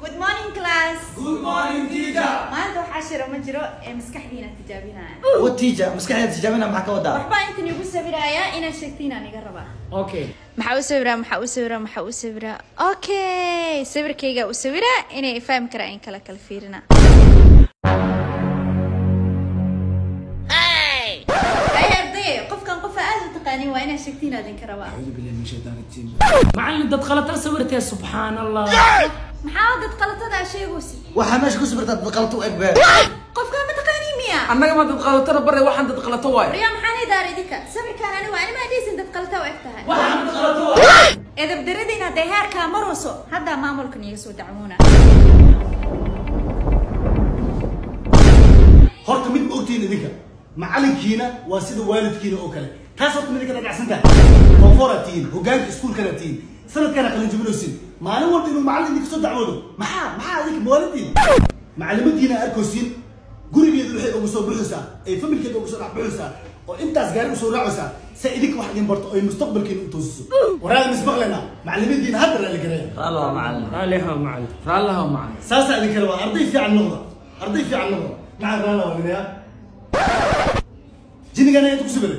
Good morning, class. Good morning, teacher. Maanta wax cashira ma jiro ee maskaxdiina tijaabinaya. Wa teacher, maskaxdeeda tijaabina maxaa ka wadaa? Waxbaa intan igu sawirayaa, inaad sheegtiin aan iga rabaa. Okay. Maxaa u sawiraa? Maxaa u sawiraa? Maxaa u sawiraa? Okay, sawirkayga u sawiraa inay fahmi karaa in kala kala fiirina. Ay arday, qofkan qofa aad u taqaanin waa inaad sheegtiin aad idinka rabaa. أعوذ بالله من الشيطان الرجيم. macallin, dad qalata sawirtee, subxaan Allah. Maxaa dad qalatada sheegaysi? Waxaa meesha ku sawirtaa dad qalad u eg bee. Qofkan ma taqaanin miya? Annaga ma dad qalatana bare, waxaan dad qalato waay. Riya, maxaan idaar idinka sawirkaan anigu anima dhaysin dad qalata u eg tahay. Waxaan dad qalato waay. Edeb daradiin hadday heerkaa marayso, haddaa maamulkan iga soo dacwoona. Horta mid ma ogtihiin idinka, macalinkiina waa sida waalidkiina oo kale. Taas horta mid idinka dhadhacsan tahay. Koonfooraad tihiin, hoggaanka iskuulkanaad tihiin, sanadkana qalin jabinaysiin. Maalin walba inuu macallin idinka soo dacwoodo, maxaa idinka mawaalidtiin? Macallimadiina arkaysiin, gurigeedu waxay uga soo buxaysaa ay familkeeda uga soo dhex buxaysaa oo intaas gaari usoo raacaysaa si idinka wax idin barto oo ay mustaqbalkiina u toosiso. Waraada mismaqlaynaa, macallimadiina hadda raali gareeya. Raalli waa macallin. Raalliha macallin, raalliha macallin. Saasaa idin kale waa arday fiican noqda, arday fiican noqda. Macaan, raala waa minayaa. Jinnigana inta ku sabiray.